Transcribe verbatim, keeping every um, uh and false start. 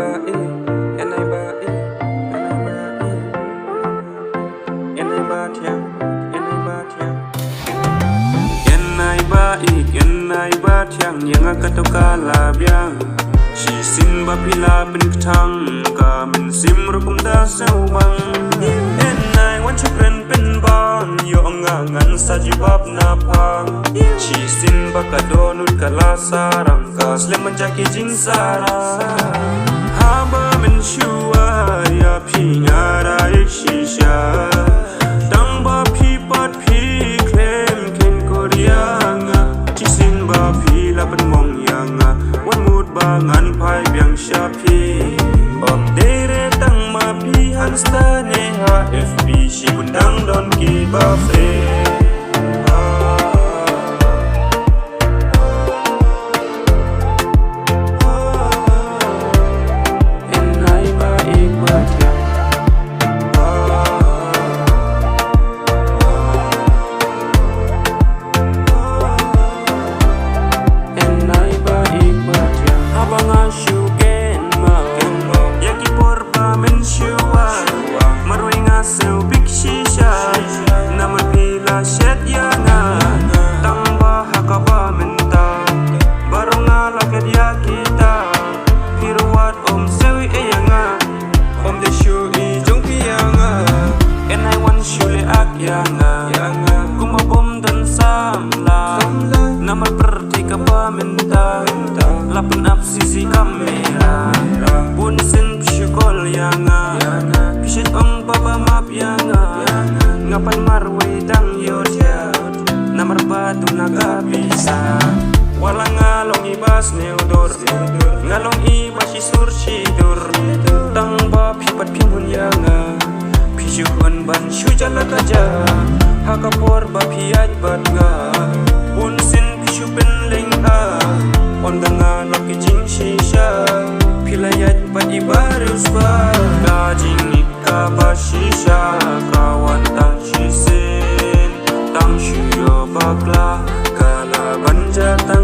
Ba ik, en ai ba ik, en ai ba ik. En ai ba thiang, en ai ba thiang. En ai ba ik, en ai ba thiang, ïa nga kato ka la biang. Shisien ba phi la pynkthang, ka mynsiem ruh kumta sngewbang. En ai wan shu kren pynban, ïoh nga ngan sa jubab na pha. Shisien ba ka dohnud ka la sarang, ka slem man ja ki jingsarang. Haba mynshuwa ïa phi nga rai shisha. Tang ba phi pat phi khlem kheiñ kor ïa nga. Shisien ba phi la pynmong ïa nga, wat mut ba ngan phai biang sha phi. Ym dei re tang ma phi hangne ha F B, shibun dang don kiba phi. En ai ba ik ba thiang. En ai ba ik ba thiang. Haba nga shu ken ma, ken ma. Ïa ki por ba mynshuwa. Marwei nga sngewbha shisha. Namar phi la shet ïa nga. Tang ba ha kaba mynta. Baroh nga la khet ïa kita. Phi ruh wat ym sngewbha ïa nga. Ym dei shu i jong phi ïa nga. En ai wan shu leh ak ïa nga. Kumba bym don samla. Namar pyrthei kaba mynta. La pynap C C camera. Bun sien phi shu call ïa nga. Phi shu ong ba ba map ïa nga. Nga pan marwei dang ïoh ïa. Namar ba duna ka pisa. Wat la nga long i ba sniew dur. Nga long i ba shi sur shi dur. Tang ba phi pat phi hun ïa nga. Phi shu hun ban shu jala ka ja. Ha ka por ba phi ïaid bad nga. Bun sien phi shu pynlyngngoh. Ym da nga long ki jingshisha. Phi la ïaid bad i ba riewspah. Ka jingïaid kaba shisha ka wan tang shisien, tang shu ïoh bakla, ka la ban jia tang